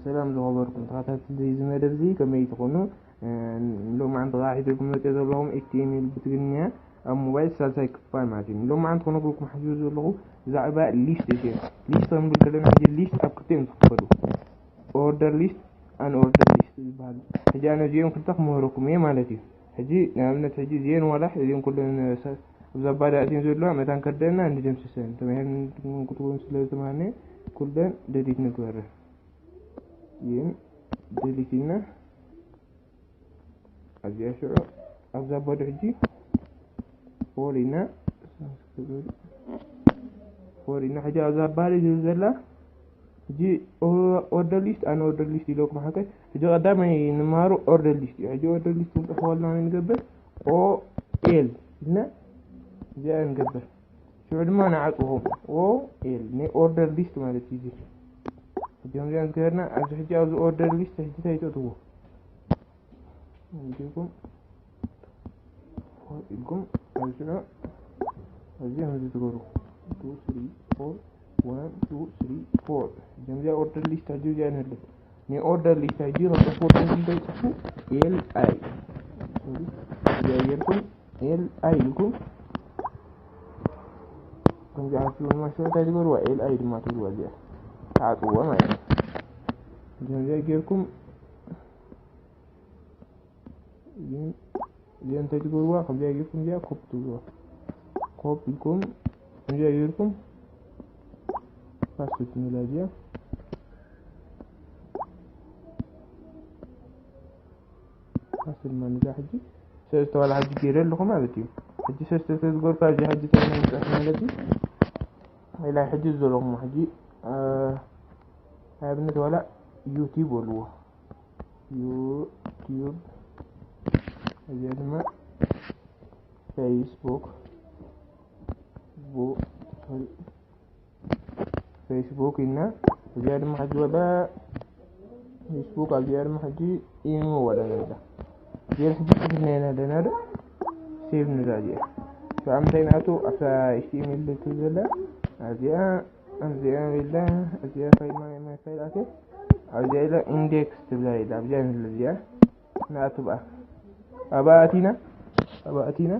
ሰላም ዝኸበርኩም ተኸታተልቲ እዚ መደብ እዚ፣ ከመይ ትኾኑ? ሎማዓንቲ ከዓ ሒዘልኩም መፅእ ዘለኹም ኤች ቲ ኤም ኤል ብትግርኛ ኣብ ሞባይል ሳልሳይ ክፋል ማለት እዩ። ሎማዓንቲ ክነግረኩም ሓሲበ ዘለኹ ብዛዕባ ሊስት እዩ። ሊስት ክንብል ከለና ሕጂ ሊስት ኣብ ክልተ እዮም ዝኽፈሉ፣ ኦርደር ሊስት፣ ኣን ኦርደር ሊስት ዝበሃል። ሕጂ ኣነ እዚኦም ክልተ ክምህረኩም እየ ማለት እዩ። ሕጂ ንኣብነት ሕጂ እዚአን ዋላ እዚአን ኩለን ኣብዚ ኣባዳ እዚአን ዘለዋ መታን ከርደና ንደምስሰን ተባሂለን ክትውን ስለ ዝተማሃርነ ኩለን ደሊት ንግበረን። ይህን ደሊት ኢልና ኣብዚኣ ሽዑ ኣብዛ ኣባዶ ሕጂ ፎር ኢና ፎር ኢና ሕጂ ኣብዛ ኣባዳ ዝብል ዘላ ሕጂ ኦርደር ሊስት ኣን ኦርደር ሊስት ኢለኩም ሓቀ። ሕጂ ቀዳማይ ንመሃሩ ኦርደር ሊስት እዩ። ሕጂ ኦርደር ሊስት ክንፅሕወልና ንገብር ኦ ኤል ኢልና እዚኣ ንገብር። ሽዑ ድማ ንዓፅኹም ኦ ኤል ናይ ኦርደር ሊስት ማለት እዩ። እዚ ሕጂ ከምዚኣ ዝገበርና ኣብዚ ሕጂ ኣብዚ ኦርደር ሊስት ሕጂ እንታይ ተእትዎ ኢልኩም ኢልኩም ኣብ ሽዑ እዚ ከምዚ ትገብሩ ቱ ስሪ ፎር ዋን ቱ ስሪ ፎር ከምዚኣ ኦርደር ሊስት ሕጂ እዚኣ ንህልፍ ናይ ኦርደር ሊስት ሕጂ ከጠፍወኩም እንታይ ፅሑ ኤል ኣይ እዚኣ ጌርኩም ኤል ኣይ ኢልኩም ከምዚ ዓርፍሉ ድማ ሽዑ እንታይ ትገብርዋ ኤል ኣይ ድማ ትብልዋ እዚኣ ትዓፅዋ ማለት እዩ። ከምዚኣ ጌርኩም እዚኣ እንታይ ትገብርዋ ከምዚኣ ጌርኩም እዚኣ ኮፕ ትብልዋ ኮፕ ኢልኩም ከምዚኣ ጌርኩም ፓስት ትብላ እዚኣ ፓስት ድማ ንዛ ሕጂ ሰለስተ ዋላ ሕጂ ገይረ ኣለኹ ማለት እዩ። ሕጂ ሰለስተ ተዝገርካ እዚ ሕጂ ተመንፀት ማለት እዩ። ሌላ ሕጂ ዘለኹም ሕጂ ኣብነት ዋላ ዩቲዩብ በልዎ ዩቲዩብ እዚኣ ድማ ፌስቡክ ቡ ሶሪ ፌስቡክ ኢልና እዚኣ ድማ ሕጂ ወላ ፌስቡክ ኣብዚኣ ድማ ሕጂ ኢሞ ወላ ነዛ ዜር ሕጂ ጽሒፍና ኢና ኣለና ዶ ሴቭ ንዛ እዚኣ ከዓ ምንታይ ንኣቱ ኣብታ ኤች ቲ ኤም ኤል ትብል ዘላ ኣብዚኣ ኣብዚኣ ኢላ እዚኣ ፋይል ማይ ማይ ፋይል ኣተ ኣብዚኣ ኢላ ኢንዴክስ ትብላ ኢላ ኣብዚኣ ንህል እዚኣ ንኣቱ ብኣ ኣብኣ ኣቲና ኣብኣ ኣቲና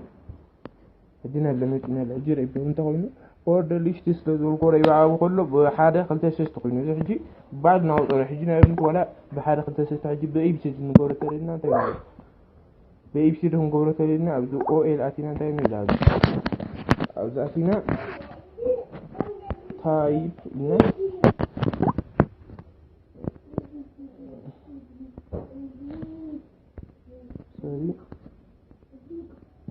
ሕጂ ናብ ለመጺና ሕጂ ርኢብኩም እንተኾይኑ ኦርደር ሊስት ስለ ዝበልኮ ረይባ ኣብ ከሎ ብሓደ ክልተ ሰስተ ኮይኑ እዚ ሕጂ ባዕልና ቁፅሪ ሕጂ ናይ ኣብነት ዋላ ብሓደ ክልተ ሰስተ ሕጂ ብኤቢሲዲ ንገብሮ ተሪልና እንታይ ማለት ብኤቢሲዲ ክንገብሮ ተሪልና ኣብዚ ኦኤል ኣቲና እንታይ ንብል ኣብዚ ኣብዚ ኣቲና ታይፕ ኢልና ሶሪ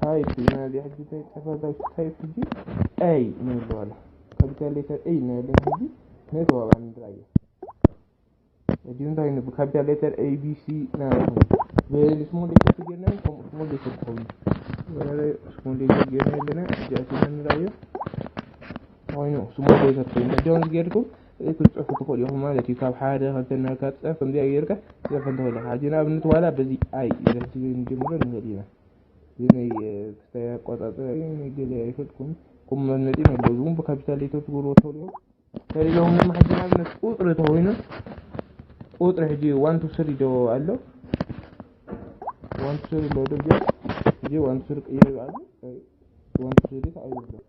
ታይፕ ኢና እዚ ሕጂ እንታይ ጸፈታ ታይፕ ሕጂ ኤይ ንብሎ ኣለ ካፒታል ሌተር ኤይ ኢና ያለን ሕጂ ነቲ ዋጋ ንድራየ ሕጂ እንታይ ንብ ካፒታል ሌተር ኤ ቢ ሲ ኢና ብስሞል ሌተር ትገርና ከምኡ ስሞል ሌተር ትኸውን ስሞል ሌተር ገርና ኣለና ሕጂ ኣቲና ንራዮ ኮይኑ ስሞል ሌተር ኮይኑ ሕጂ ጌርኩም ክትፅሑ ትኽእሉ ኢኹም ማለት እዩ ካብ ሓደ ክልተ እናካ ፅፀፍ ከምዚኣ ጌርካ ክፅፈ እንተኽእል ኢኻ ሕጂ ንኣብነት ዋላ በዚ ኣይ ኢለ ንጀምሮ ንኽእል ኢና እዚ ናይ ክስታይ ኣቆፃፅራ እዩ ናይ ገለ ኣይፈልጥኩም ኩም መመጢ ኣለዉ እውን ብካፒታል ሌተር ትገብርዎ ትኽእሉ ኢኹም ከሊሎም ድማ ሕጂ ንኣብነት ቁፅሪ ተኮይኑ ቁፅሪ ሕጂ ዋን ቱ ስሪ ዶ ኣሎ ዋን ቱ ስሪ ኣሎ ዶ ሕጂ ዋን ቱ ስሪ ቅይር ኣሎ ዋን ቱ ስሪ ተቐይር ኣሎ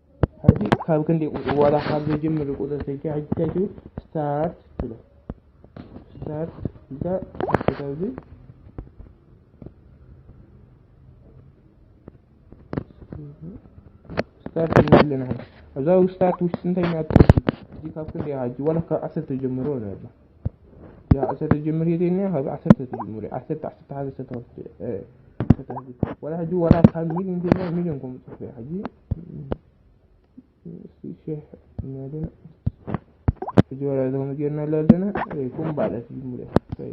ሕጂ ካብ ክንደይ ቁፅሪ ዋላ ካብ ዘጀምር ቁፅሪ ሰልኪ ሕጂ እንታይ ትብል ስታርት ትብሎ ስታርት ኢልካ ኣብዚ ስታርት ኢና ኣለና ሕጂ ኣብዛ ስታርት ውሽጢ እንታይ ኢና እዚ ካብ ክንደይ ሕጂ ዋላ ካብ ዓሰርተ ጀምሮ ንበላ ካብ ዓሰርተ ጀምር የዘይና ካብ ዓሰርተ ተጀምሩ ዓሰርተ ዓሰርተ ሓደ ሰተኸፍቲ ዋላ ሕጂ ዋላ ካብ ሚሊዮን ዜና ሚሊዮን ከም ፅሑፍ እያ ሕጂ ሽሕ እናለና ሕጂ ዋላ እዞም ጌርና ኣለና ኩም ባዕላ ትጅምሩ እያ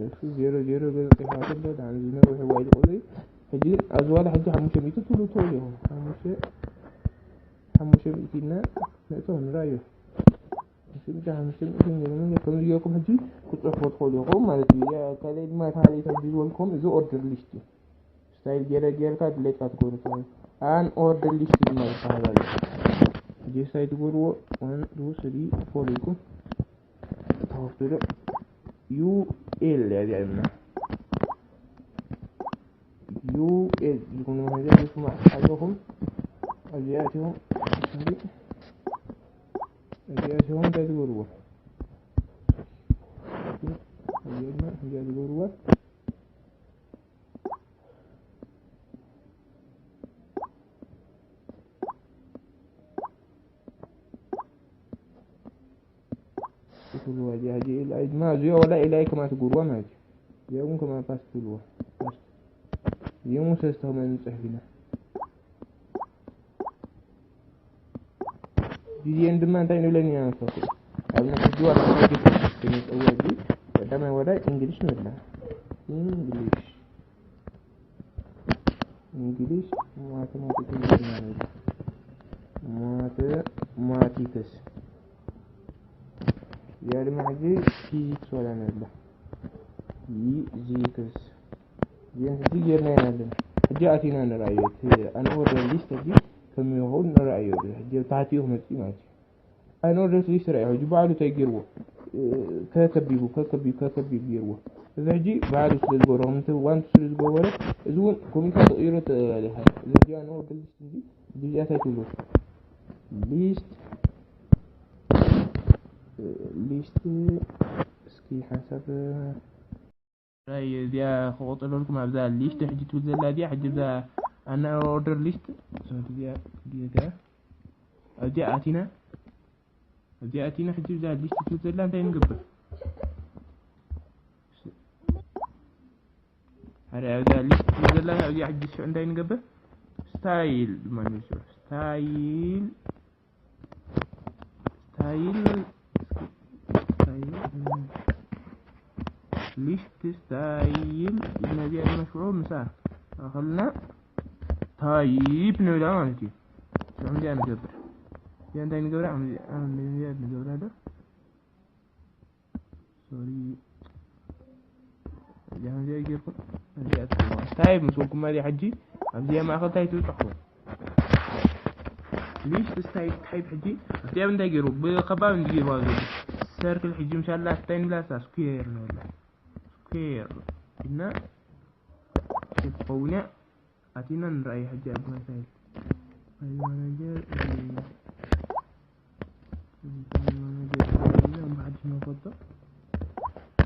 እሱ ዜሮ ዜሮ ገለ ጽሒፋቶ ኣሎ ድሓን እዚ ነዊሕ እዋ ኢሉ ቁጽሪ ሕጂ ኣብዚ ዋላ ሕጂ ሓሙሽተ ሚእቲ ትብሉ ትኽእሉ ኢኹም ሓሙሽተ ሓሙሽተ ሚእቲ ኢልና ነእቶ ንራዮ ሽምጫ ሓሙሽተ ሚእቲ ገለ ነገር ከምዚ ጌርኩም ሕጂ ክትጽሕፎ ትኽእሉ ኢኹም ማለት እዩ ካልኣይ ድማ ተሃለይ ሕጂ ዝበልኩም እዚ ኦርደር ሊስት እዩ ስታይል ገለ ጌርካ ድሌትካ ትገብሩ ትኽእሉ ኣን ኦርደር ሊስት ድማ ይበሃል ኣሎ ሕጂ ስታይ ትገብርዎ ዋን ቱ ስሪ ፎር ኢልኩም ወፍትሉ ዩ ኤል እያ እዚኣ ድማ ዩ ኤል ዝኮነ ነገር ስማ ኣለኹም። እዚኣትኹም እዚኣትኹም እንታይ ትገብርዎ? እዚኣ ትገብርዎ ትብልዋ እዚኣ ሕጂ ኢላ ድማ እዚኦ ወላ ኢላ ከማ ትጉርዋ ማለት እዩ። እዚኣ እውን ከማ ፓስት ትብልዋ። እዚኦም እውን ሰለስተ ከማ ንፅሕፍ ኢና። ግዜን ድማ እንታይ ንብለን ኢና ንፈቱ? ኣብነት ሕጂ ዋላ ሓንቲ ክንፀውዕ እዚ ቀዳማይ ወላ እንግሊሽ ንብላ። እንግሊሽ እንግሊሽ ማቴማቲክስ ንብላ። ማቴማቲክስ እዚኣ ድማ ሕጂ ፊዚክስ ዋላ ንብላ። ፊዚክስ እዚን ሕጂ ጌርና ኢና ኣለና። ሕጂ ኣቲና ንረኣዮ እቲ ኣንኦርደር ሊስት ሕጂ ከመይ ይኸውን ንረኣዮ። ሕጂ ኣብ ታሕቲኡ ክመፅእ ማለት እዩ። ኣንኦርደር ሊስት ረኣዮ ሕጂ ባዕሉ እንታይ ገይርዎ? ከከቢቡ ከከቢቡ ከከቢቡ ገይርዎ። እዚ ሕጂ ባዕሉ ስለ ዝገበሮ ከምቲ ዋንቱ ስለ ዝገበረ እዚ እውን ኮሚካ ተቐይሮ ተለካ። እዚ ሕጂ ኣንኦርደር ሊስት እዚ ብዚኣ እንታይ ትብሉ? ሊስት ሊስት እስኪ ሓንሳብ እዚኣ ክቆፅረልኩም ኣብዛ ሊስት ሕጂ ትብል ዘላ እዚኣ ሕጂ እዛ ኣና ኦርደር ሊስት እዚኣ ጌጋ ኣብዚኣ ኣቲና ኣብዚኣ ኣቲና ሕጂ እዛ ሊስት ትብል ዘላ እንታይ ንገብር? ሓደ ኣብዚኣ ሊስት ትብል ዘላ ኣብዚኣ ሕጂ ሽዑ እንታይ ንገብር? ስታይል ድማ ንስዑ ስታይል ስታይል ስታይል ሊስት ስታይል ነዚኣ ድማ ሽዑ ምሳ ኣኸልና ታይፕ ንብላ ማለት እዩ። ሽዑ እዚኣ ንገብር እዚኣ እንታይ ንገብራ እዚኣ ንገብራ ዶ ሶሪ እዚኣ እዚኣ ጌርኩም እዚኣ ትገብሩ ስታይል ምስ በልኩም ማለት ሕጂ ኣብዚኣ ማእኸል እንታይ ትብፅሑ ሊስት ስታይል ታይፕ ሕጂ ኣብዚኣ እንታይ ገይሩ ብከባብ እንዲ ገይሩ ኣብ ዘሎ ሰርክል ሕጂ ምሻላ እንታይ ንብላ ሳ ስኩዌር ንብላ ስኩዌር እና ክትኸውን እያ ኣቲና ንረኣይ ሕጂ ኣብ ማሳይል ፋይል ማናጀር እዚ ፋይል ማናጀር ፋይል ብሓድሽ መፈቶ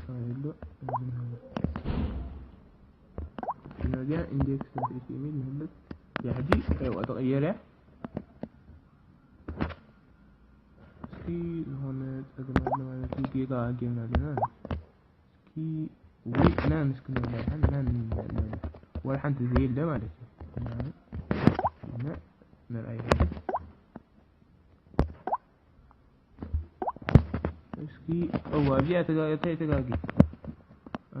ፋይል ዶ ነዚኣ ኢንዴክስ ኤችቲኤምኤል ንህልት እዚኣ ሕጂ ቀይዋ ተቐየረ እስኪ ዝኾነ ጸገም ኣሎ ማለት እዩ ጌጋ ጌምና ኣለና እስኪ ዊ ናን እስኪ ንብላ ናን ወላ ሓንቲ ዘየለ ማለት እዩ እና ንርኣይ እስኪ እዋ እዚኣ ተጋጌ እንታይ ተጋጌ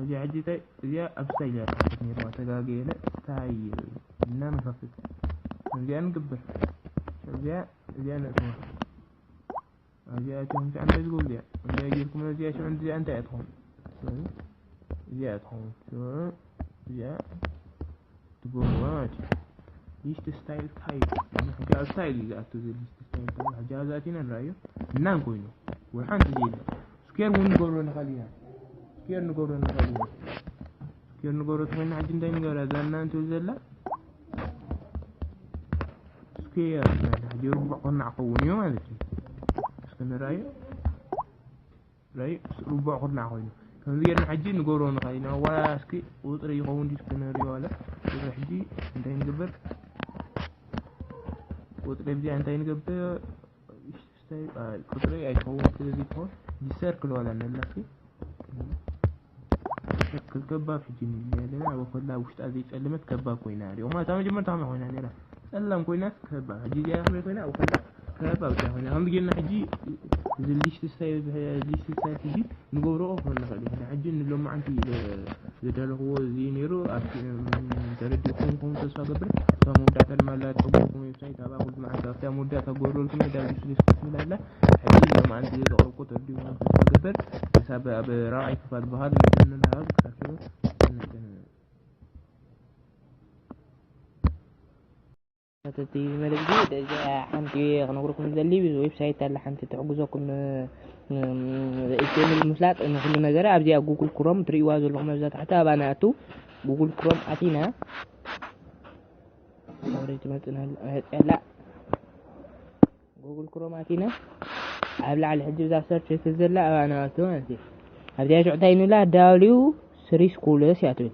እዚኣ ሕጂ እንታይ እዚኣ ኣብ ስታይል እያ ትሓትት ነይርዋ ተጋጌ ኢለ ስታይል እና ንኸፍት እዚኣ ንግብር እዚኣ እዚኣ ነእትዋ እዚኣ እቲኹም ከዓ እንታይ ዝገብሩ እዚኣ እንታይ ጌርኩም እዚኣ ሽዑ እዚኣ እንታይ እያ ትኸውን እዚኣ እያ ትኸውን ሽዑ እዚኣ ትገብርዋ ማለት እዩ ሊስት ስታይል ታይፕ ሕጂ ኣብ ስታይል እዩ ዝኣቱ እዚ ሊስት ስታይል ታይፕ ሕጂ ኣብዚ ኣቲና ንረኣዮ እናን ኮይኑ ወይ ሓንቲ ዘይለ ስኬር እውን ንገብሮ ንኽእል ኢና ስኬር ንገብሮ ንኽእል ኢና ስኬር ንገብሮ ተኮይና ሕጂ እንታይ ንገብራ እዛ እናን ትብል ዘላ ስኬር ሕጂ ርቡዕ ቅርናዕ ክኸውን እዩ ማለት እዩ እስኪ ንረኣዮ ርቡዕ ኩርናዕ ኮይኑ ከምዚ ጌርና ሕጂ ንገብሮ ንኽእል ኢና ዋላ እስኪ ቁፅሪ ይኸውን ድዩ እስኪ ንሪኦ ዋላ ቁፅሪ ሕጂ እንታይ ንግበር ቁፅሪ ብዚኣ እንታይ ንገብር ቁፅሪ ኣይትኸውን ስለዚ ትኸውን ሰርክል ዋላ ነላ እስኪ ሰርክል ከባብ ሕጂ ንሪኦ ኣለና ወኮላ ውሽጣ ዘይፀለመት ከባብ ኮይና ሪኦ ማታ መጀመርታ ከመይ ኮይና ነራ ጸላም ኮይናስ ከባ ሕጂ እዚኣ ከመይ ኮይና ኣብ ከላ ከባ ብቻ ኮይና ከም ጌርና ሕጂ እዚ ሊስት ስታይል ሊስት ስታይል ሕጂ ንገብሮ ክኾን ንኽእል ኢና ሕጂ ንሎማዓንቲ ዘዳለኽዎ እዚ ነይሩ ኣብ ተረዲእኩም ኩም ተስፋ ገብር እታ መወዳእታ ድማ ኣላ ትሕብርኩም ዌብሳይት ኣብኣ ኩሉ መዓልቲ ኣብታ መወዳእታ ክገብረልኩም ዳ ዲስክሪፕሽን ትብል ኣላ ሕጂ ሎማዓንቲ ዘቕርብኩ ተረዲእኩም ተስፋ ገብር ክሳብ ኣብ ራብዓይ ክፋል በሃል መጀመርያ ክሳብ እቲ መልእክቲ ደዚኣ ሓንቲ ክነግረኩም ዝደሊ ዌብሳይት ኣላ ሓንቲ ትሕግዘኩም ኤች ቲ ኤም ኤል ምፍላጥ ንኩሉ ነገር ኣብዚኣ ጉግል ክሮም ትርእይዋ ዘለኹም ኣብዛ ታሕቲ ኣብኣ ንኣቱ። ጉግል ክሮም ኣቲና ወረድ ትመጽእና ኣላ። ጉግል ክሮም ኣቲና ኣብ ላዕሊ ሕጂ ብዛ ሰርች ትብል ዘላ ኣብኣ ንኣቱ ማለት እዩ። ኣብዚኣ ሽዑ እንታይ ንብላ? ዳብሊው ስሪ ስኩልስ እያ ትብል።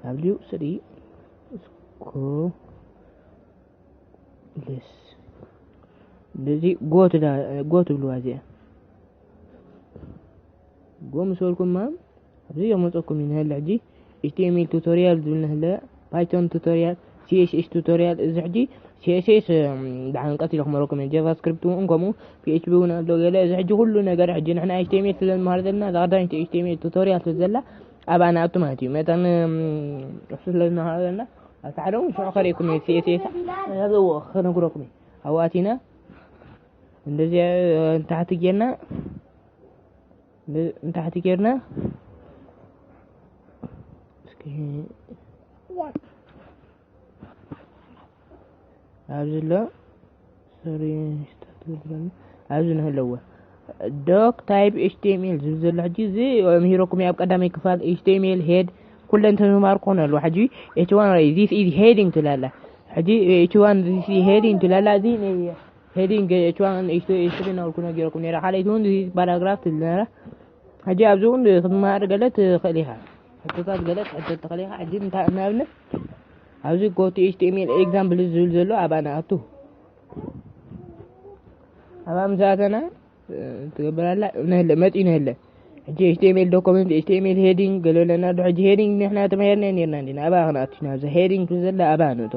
ዳብሊው ስሪ ስኩልስ። እንደዚ ጎ ትዳ-፣ ጎ ትብልዋ እዚኣ። ጎ ምስ በልኩማ ኣብዚ የመፀኩም እዩ። ንህለ ሕጂ ኤች ቲ ኤም ኤል ቱቶሪያል ዝብል ንህለ፣ ፓይቶን ቱቶሪያል፣ ሲ ኤስ ኤስ ቱቶሪያል። እዚ ሕጂ ሲ ኤስ ኤስ፣ እም፣ ደሓን ቀስ ኢለ ክመረኩም እየ። ጃቫስክሪፕት እውን ከምኡ፣ ፒ ኤች ፒ እውን ኣሎ ገለ። እዚ ሕጂ ኩሉ ነገር ሕጂ ንሕና ኤች ቲ ኤም ኤል ስለ ንመሃር ዘለና፣ እዛ ቀዳመይቲ ኤች ቲ ኤም ኤል ቱቶሪያል ስለ ዘላ ኣብኣ ንኣቱ ማለት እዩ። መጠን፣ እም፣ እሱ ስለ ንመሃር ዘለና፣ ኣብ ታሕቲ እውን ሽዑ ከርእየኩም እየ። ሲ ኤስ ኤስ ኣብኡ ከነግረኩም እየ። ኣብኡ ኣቲና እንደዚኣ፣ እ፣ ንታሕቲ ጌርና፣ ን-፣ ንታሕቲ ጌርና፣ እስኪ ኣብዚ ኣሎ፣ ሶሪ፣ ስታት ዝብለኒ፣ ኣብዚ ንህለዎ። ዶክ ታይፕ ኤች ቲ ኤም ኤል ዝብል ዘሎ ሕጂ፣ እዚ ምሂረኩም ኣብ ቀዳማይ ክፋል፣ ኤች ቲ ኤም ኤል ሄድ፣ ኩለን ተምሃር ኮነ ኣለዎ። ሕጂ ኤች ዋን ራይ፣ this is heading ትላላ። ሕጂ ኤች ዋን this is heading ትላላ። እዚ ናይ ሄዲንግ ኤች ዋን ኤች ቱ ኤች ስሪ እናበልኩ ነጊረኩም ነይረ። ካልኣይቲ እውን እዚ ፓራግራፍ ትብል ነይራ። ሕጂ ኣብዚ እውን ክትመሃር ገለ ትኽእል ኢኻ። ሕቶታት ገለ ክትሕተት ትኽእል ኢኻ። ሕጂ እንታ-፣ ንኣብነት ኣብዚ go to ኤች ቲ ኤም ኤል ኤግዛምፕል ዝብል ዘሎ ኣብኣ ንኣቱ። ኣብኣ ምስ ኣተና፣ እ፣ ትገብር ኣላ። ነህለ፣ መጺኡ ነህለ። ሕጂ ኤች ቲ ኤም ኤል ዶኩመንት፣ ኤች ቲ ኤም ኤል ሄዲንግ ገለ ኣለና ዶ? ሕጂ ሄዲንግ ንሕና ተማሂርና ነይርና እንዲና። ኣብኣ ክንኣቱ ኢና። ኣብዚ ሄዲንግ ትብል ዘላ ኣብኣ ንእቶ።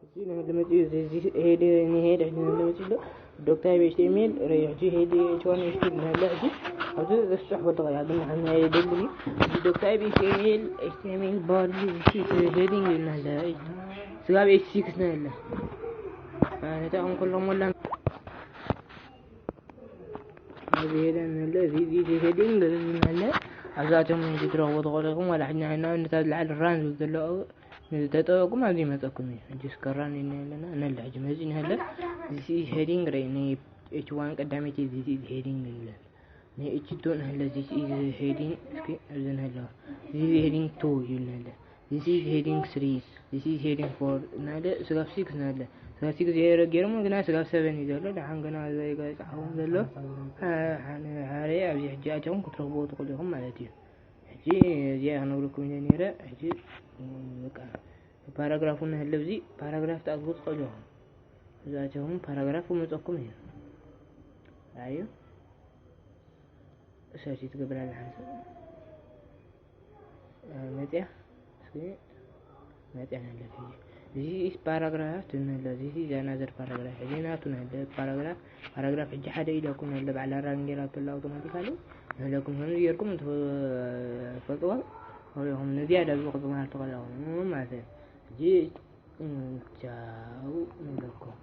እዚ ንህሊ መጺኡ፣ እዚ፣ እዚ ሄድ፣ ንሄድ፣ ሕጂ ንህሊ መጺኡ ኣሎ። ዶክተር ኤች ቲ ኤም ኤል፣ ረ-፣ ሕጂ ሄድ ኤች ዋን ኤች ቱ ንህሊ፣ ሕጂ ኣብዚ ዝጽሑፍ ወዲ ቀያ፣ ግን ንሕና የደልን እዩ። እዚ ዶክተር ኤች ቲ ኤም ኤል፣ ኤች ቲ ኤም ኤል ባር፣ እዚ ሲ ሄዲንግ ንህሊ፣ ስጋብ ኤች ሲክስ ንህሊ። ማለት፣ ኣሁን ኩሎም ሞላ። ኣብዚ ሄደን ንህሊ፣ እዚ፣ እዚ፣ እዚ ሄዲንግ፣ እዚ ንህሊ። ኣብዛቶም እዚ ትረኽቦ ትኽእሉ ኢኹም፣ ዋላ ሕጂ ንሕና፣ ነታ ላዕሊ ራን ዝብል ዘሎ፣ ተጠበቁም ኣብዚ ይመፀኩም እዩ። ሕጂ እስከ ራን ኢና ኣለና። ነለ ሕጂ መፂ ነለ። This is heading ረ-፣ ን ኤች ዋን ቀዳመይቲ this is heading ንብለን። ን ኤች ቱ ነለ this is heading እስኪ ኣብዚ ነለ። This is heading two ይብል ነለ። This is heading three። This is heading four ናለ። ስጋብ ሲክስ ናለ። ስጋብ ሲክስ ገይረ-፣ ገይሮም ግና ስጋብ ሰቨን እዩ ዘሎ። ደሓን ግና ዘይገጻኹም ዘሎ። ሓ-፣ ሓነ-፣ ሓረ ኣብዚ ሕጂ ኣቲኹም ክትረኽብዎ ትኽእሉ ኢኹም ማለት እዩ። ሕጂ እዚኣ ክነግረኩም ኢለ ነይረ። ሕጂ በቃ ፓራግራፉ ንህልብ፣ እዚ ፓራግራፍ ትኣትዉ ትኽእሉ ኢኹም። እዚኣቶም ፓራግራፍ ክመፀኩም እዩ። ኣዩ ሰርች ትገብር ኣላ ሓንሳብ። እ፣ መፅያ። እስኪ መፅያ ንህልብ ሕጂ። This is paragraph ትብል ኣላ። This is another paragraph። ሕጂ ናቱ ንህልብ ፓራግራፍ፣ ፓራግራፍ ሕጂ ሓደ ኢለኩም ንህልብ ባዕላ ራን ጌራቶ ኣላ ኣውቶማቲካሊ። ንህለኩም ከምዚ ጌርኩም እንትፈልጥዋ፣ ወይኹም ንዝያዳ ዝብቕ ትምህርቲ ከለኹም ማለት እዩ። ሕጂ ቻው ንብለኩም።